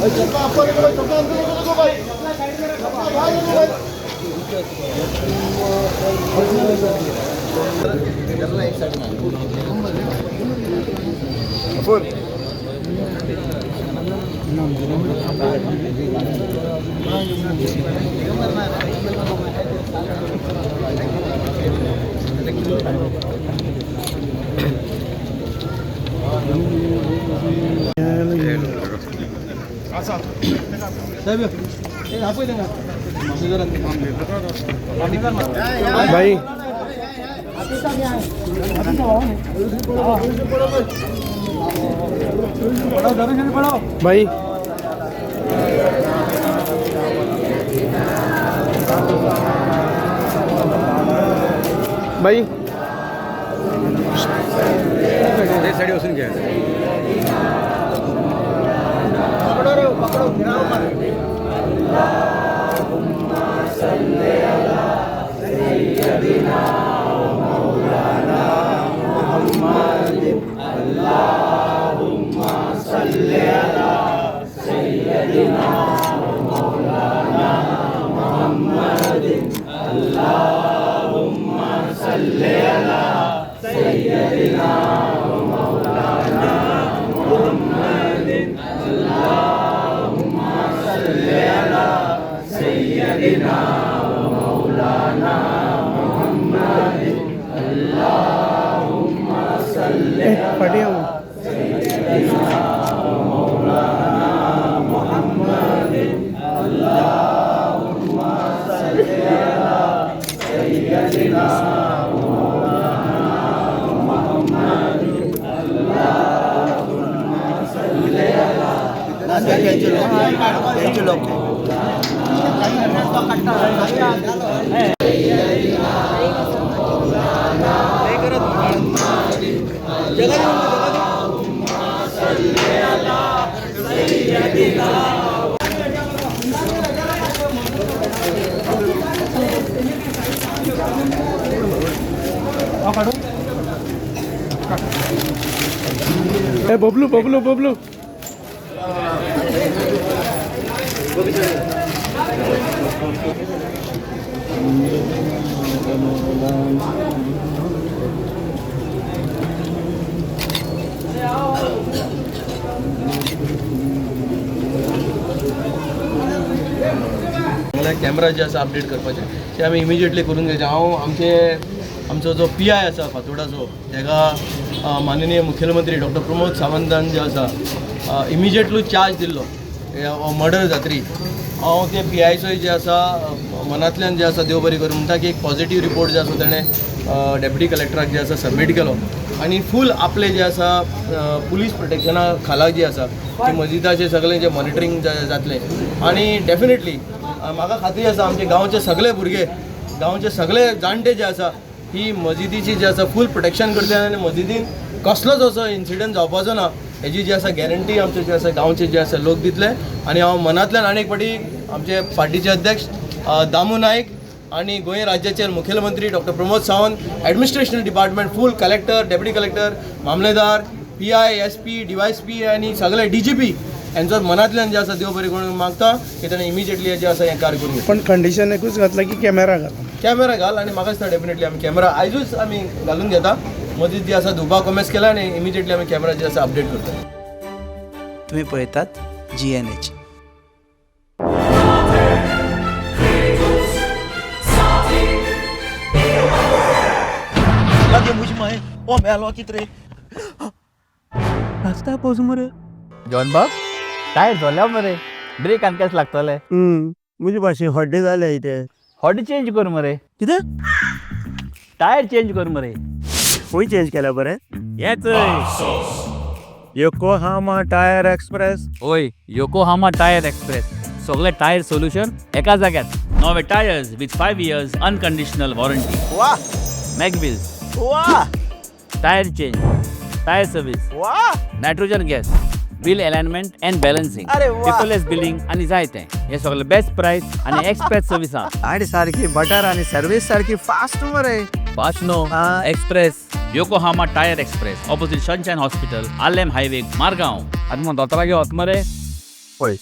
भाई भाई भाई फटे ए बबलू बबलू बबलू कॅमेरा जे आसा अपडेट करपाचे ते आमी इमिजिएटली करून घेवचे. हांव आमचे आमचो जो पी I आसा फातोडाचो तेका माननीय मुख्यमंत्री डॉक्टर प्रमोद सावंतान जे आसा इमिजिएटली चार्ज दिल्लो मर्डर जात्री. हांव ते पी आयचोय जे आसा मनांतल्यान जे आसा देव बरी करूं म्हणटा की एक पॉझिटीव रिपोर्ट जे आसा तेणें डेप्युटी कलेक्टराक जे आसा सबमीट केलो आनी फूल आपले जे आसा पुलीस प्रोटेक्शना खाला जी आसा ती मजिदाचें सगळें जें मॉनिटरींग जातलें. आनी डेफिनेटली म्हाका खात्री आसा आमचे गांवचे सगळे भुरगे गांवचे सगळे जाणटे जे आसा ही मजिदीची जी आसा फूल प्रोटेक्शन करतले आनी मजिदीन कसलोच असो इन्सिडंट जावपाचो ना हेजी जी आसा गॅरंटी आमचे जे आसा गांवचे जे आसा लोक दितले. आनी हांव मनांतल्यान आनी एक फावटी आमचे पार्टीचे अध्यक्ष दामू नायक आनी गोंय राज्याचे मुख्यमंत्री doctor Pramod Sawant, administration department full collector, deputy collector, मामलेदार, P I, S P, D Y S P आनी सगळे डी जी पी हेंचो मनांतल्यान जे आसा देव बरें करून मागता की ताणें इमिजिएटली जे आसा हें कार्य करून घेवचें. पण कंडिशन एकूच घातला की कॅमेरा घाला, कॅमेरा घाल आनी म्हाका दिसता डेफिनेटली आमी कॅमेरा आयजूच आमी घालून घेता. मदीं जी आसा धुवपाक कोमेस केला आनी इमिजिएटली आमी कॅमेरा जे आसा अपडेट करता. तुम्ही पळयतात GNH. John बाब टायर जोल्या मरे, ब्रेक आनी कशें लागतले? म्हजे भाशेन हड्डे जाले ते. हॉट चेंज कर मरे. कितें? टायर चेंज कर मरे. खंय चेंज केल्या बरें? हेच योकोहामा टायर एक्सप्रेस. ओय, योकोहामा टायर एक्सप्रेस, सगळे टायर सोल्युशन एका जाग्यार. नवे tyres with 5 years unconditional warranty. वा मॅगव्हील्स, वा टायर चेंज, टायर सर्वीस, वा nitrogen gas, wheel alignment and balancing, अरे वा. पेपरलेस बिलिंग आनी जायते. हे सगळे बेस्ट प्रायस आनी एक्सप्रेस सर्विसा. आणि सारखी बटर आणि सर्विस सारखी फास्ट मरे. Fast no, express. Yokohama tyre express, opposite Sunshine hospital, Arlem highway, Margao. आतां मग दोतोराक वच मरे. पळय.